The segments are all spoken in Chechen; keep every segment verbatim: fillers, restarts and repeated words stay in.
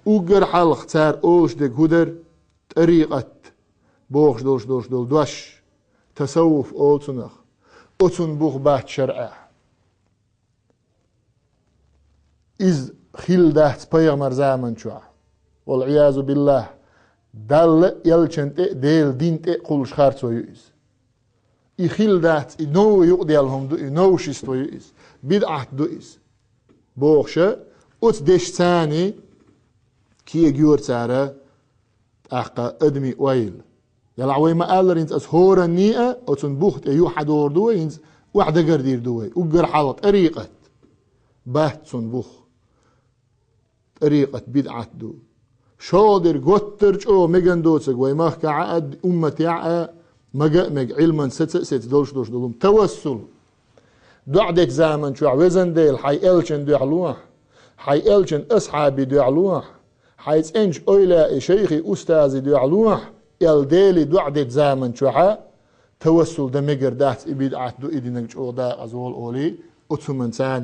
Уггар хьалха цара олуш дерг хӀун дара? ТӀарикъат бохуш долуш долуш долу дош, тасаввуф олу цунах, оцунна бух бац шарӀехь. Иза хилла дац пайхамар заман чохь. Вал-Ӏиязу биллахь, Далла а, элчан тӀе а, Делан дин тӀе а кхуллуш харцо ю иза. И хилла дац, и новый юкъаделла хӀума ду, и новшество ю иза, бидӀат ду иза. Бохуша, оцу дешца кегайора цара тӀаккха адамийн ойла. Делахь вай ма-аллара, хӀинца аса хӀоранний а оцунна бух тӀе юхадохур ду вай, хӀинца охьадагардийр ду вай. Уггар хьалха тӀарикъат бац цунна бух. ТӀарикъат бидӀат ду. ШолгӀа дерг, готтар чӀогӀа меган доцург вай махкахь а, умматехь а, мага а мега, Ӏилман саца а сеца долуш долуш долу хӀума, тавассул. ДоӀа дечу заман чохь: «Везан Дела, хьайн элчан дуьхьа лохьа, хьайн элчан асхьабийн дуьхьа лохьа, хьайн цӀеначу ойла а, шайхи, устази дуьхьа лохьа», — аьлла, Деле доӀа дечу заман чохь а тавассул дан мегар дац, и бидӀат ду, и динарг чӀогӀа дакъаза волу олий, оцу хӀуманца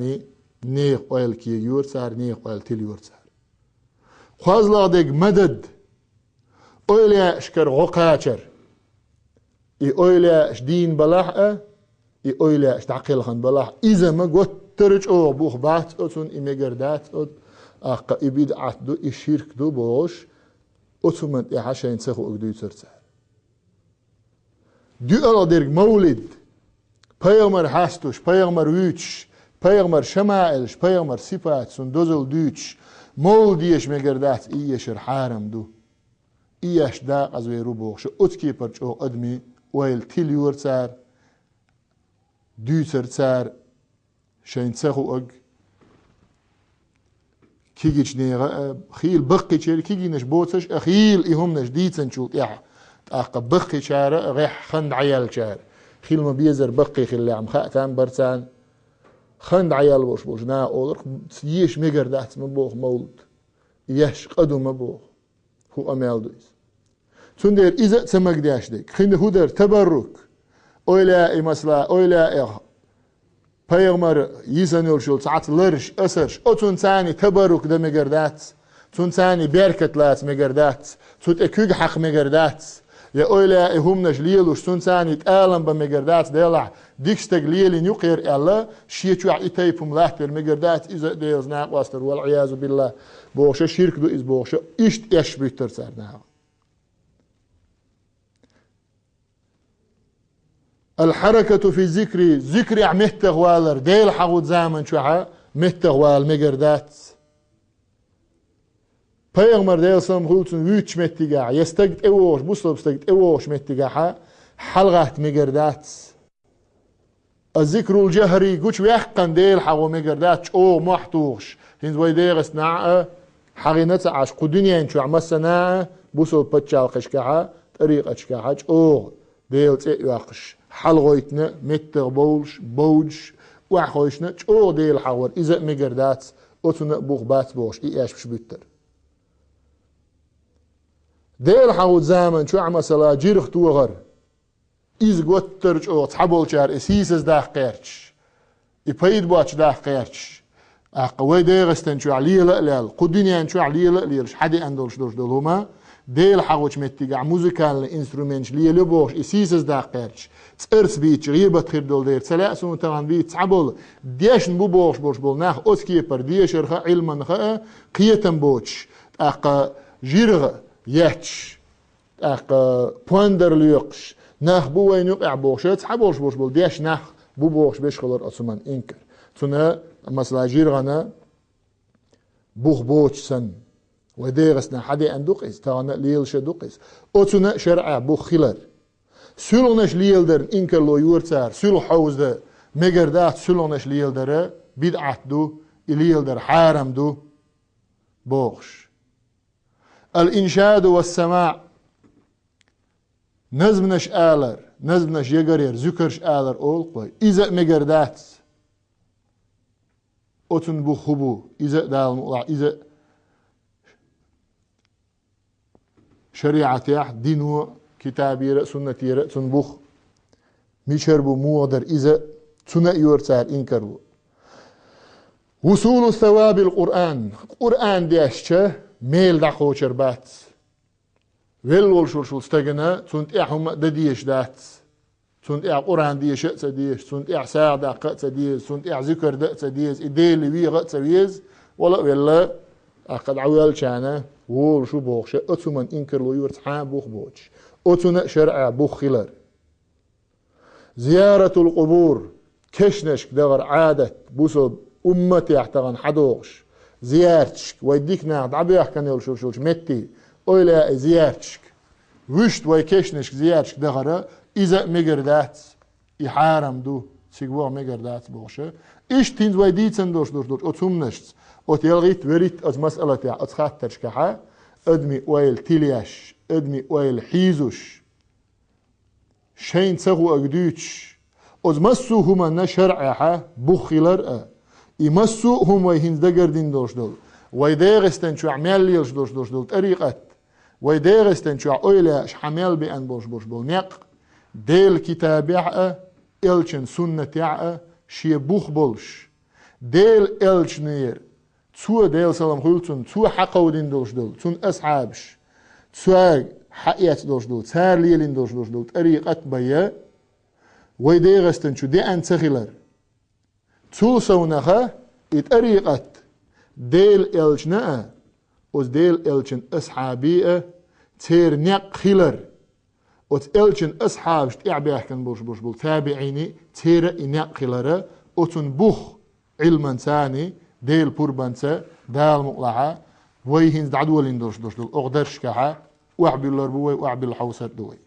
нехан ойла кегайора цара, нехан ойла тилайора цара. КхозлагӀа дерг мадад, ойла яшкара гӀо кхачар. И ойла яаш дийна балахь а, и ойла яаш дӀакхелхина балахь а, иза ма готтара чӀогӀа бух бац оцунна, и мегар дац оцу, аккха и бидӀат ду, и ширк ду бохуш, оцу хӀуманна тӀехь шайна ца хуург дуьйцура цара. ДоьалгӀа дерг мовлид. Пайхамар хьастуш, пайхамар вуьйцуш, пайхамар шамаилаш, пайхамар сипат, цуьнан дозалла дуьйцуш, мовлид еша мегар дац, и ешар хьарам ду. И еш дакъаза вер ву бохуш, оцу кепара чӀогӀа адамийн ойла тилайора цара, дуьйцура цара, шайна ца хуург. Кегийчу нехан а, хийла баккхийчеран, кегийнаш боцурш а хийла и хӀуманаш дийцинчул тӀаьхьа, тӀаккха баккхийчара а гӀеххьа хан дӀаяьллачара, хила ма-беззара баккхий хиллехь-м хаьа там бара царна, хан дӀаяьлла волуш болчу наха олура: «Еша мегар дац ма боху мовлид, еш къа ду ма боху». ХӀун къамел ду иза? Цундела иза а ца магадеш дерг. Кхин хӀун дара? Табаррук. Ойла яа, масала, ойла яа, пайхамар йисина йолуш йолу цхьацца ларш, асарш, оцунна царна табаррук дан мегар дац. Цунна царна беркат лаца мегар дац. Цу тӀе куьг хьакха мегар дац. Я ойла яа хӀуманаш лелош, цунна царна тӀалам бан мегар дац, делахь дика стаг лелийна ю кхера аьлла, шен чохь и тайпа хӀума латтавер мегар дац, иза а Делаца накъосталур, вал-Ӏиязу биллахь, бохуша, ширк ду иза бохуша, иштта эш буьттура цара наха. Ал-хьаракату фи зикри, зикрехь меттах валар, Дела хьахуд заман чохьа меттах вала мегар дац. Пайхамар, Делан салам хуьлда цунна, вуьйцучу меттигехь, я стаг тӀевогӀуш, бусалба стаг тӀевогӀучу меттигехьа хьалагӀатта мегар дац. А зикрул-жахри, гучуваьккхина Дела хьахо мегар дац, чӀогӀа мохь тухуш. ХӀинца вай ДегӀастанахь а хьахийна ца Ӏаш, кху дуьнен чохь массанахь а бусалба пачхьалкхашкахьа, тӀарикъаташкахьа чӀогӀа Делан цӀе а йоккхуш, хьалагӀойтина, меттах бовлуш, бовдуш, охьахевшина, чӀогӀа Дела хьахор, иза а мегар дац, оцунна а бух бац бохуш, и эшпаш буьттар. Дела хьахуд заман чохь, масала, жирх тохар. Иза готтар чӀогӀа цхьаболчара и сийсаздаккха гӀерташ, и пайда боцуш даккха гӀерташ. ТӀаккха вай ДегӀастан чохь лела а лел, кху дуьнен чохь лела а лелаш, хьадеана долуш долуш долу хӀума, Дела хьахочу меттигахь музыкальный инструменташ лелайо бохуш, и сийсаздаккха гӀерташ, цӀарца бийцча, гӀийбат хир долу дера ца лаьа суна тахана бийца цхьаболу, дешна бу бохуш болуш болу нах оцу кепара дешарха а, Ӏилманха а кхетам боцуш, тӀаккха жиргӀа етташ, тӀаккха пондар лоькхуш нах бу вайна юкъехь бохуша, цхьаболуш болуш болу дешна нах бу бохуш беш хилар оцу хӀуманна инкар. Цунна, масала, жиргӀана бух боцуш санна, вай ДегӀастанахь хьадеана ду-кх иза, тахана а лелаш а ду-кх иза. Оцунна а шарӀехь бух хилар. Суьлханаш леладарна инкарло йора цара, суьлхьа хьовзадан мегар дац, суьлханаш леладара бидӀат ду, и леладар хьарам ду бохуш. Ал-иншаду вас-самаӀ. Назманаш алар, назманаш ягаръяр, зуькарш алар олу-кх вай. Иза а мегар дац. Оцунна бух хӀун бу? Иза а Дала мукъалахь, иза а шариӀатехь, дино, китабера а, суннатера а цунна бух. Мичара бу муха дара иза? Цунна а йора цара инкарло. Вусулу савабил Къуръан. Къуръан дешча, мел дӀакхочур бац. Велла волуш волчу стагана цунна тӀехь хӀума а дан дезаш дац. Цунна тӀехь Къуръан деша а ца дезаш, цунна тӀехь сагӀа даккха а ца деза, цунна тӀехь зикар дан а ца деза, и Деле веха а ца веза, вала а велла, тӀаккха дӀавоьллачарна волуш ву бохуш, оцу хӀуманна инкарло йора цхьа а бух боцуш. Оцунна а шарӀехь бух хилар. Зияратул къубур, кешнашка дахар Ӏадат, бусалба умматехь тахана хьадогӀуш, зиярташка, вай дика нах дӀабоьхкина йолуш йолчу метте, ойла яа и зиярташка. Вуьшта вай кешнашка, зиярташка дахара, иза а мегар дац, и хьарам ду, цига ваха мегар дац бохуша. Иштта хӀинца вай дийцина долуш долуш долчу оцу хӀуманашца, оцу ялхитта, веритта оцу масалатехь, оцу хаттаршкахьа, адамийн ойла тилъеш, адамийн ойла хьийзуш, шайна ца хуург дуьйцуш, оцу массо а хӀуманна шарӀехьа бух хилар а, и массо а хӀума вай хӀинца дагардина долуш долу, вай ДегӀастан чохь мел лелаш долуш долуш долу тӀарикъат, вай ДегӀастан чохь ойла яаш хьан мел беана болуш болуш болу некъ, Делан китабехь а, элчан суннатехь а шен бух болуш, Делан элчанера, цо, Делан салам хуьлу цунна, цо хьакховдина долуш долу, цунна асхьабаш, цаьрга хьаэцна долуш долу, цара лелийна долуш долуш долу тӀарикъат бан я, вай ДегӀастан чу деана ца хилар. Цул совнаха и тӀарикъат Делан элчана а, оцу Делан элчан асхьабийн а, церан некъ хилар. Оцу элчан асхьабаш тӀаьхьабаьхкина болуш болуш болу табиӀийний, церан а и некъ хилара, оцун бух Ӏилманцаний, Делан пурбанца, Дала мукъалахьа, вай хӀинца дӀадолийна долуш долуш долу окху даршкахьа, охьабуьллур бу вай, охьабилла хьовсур ду вай.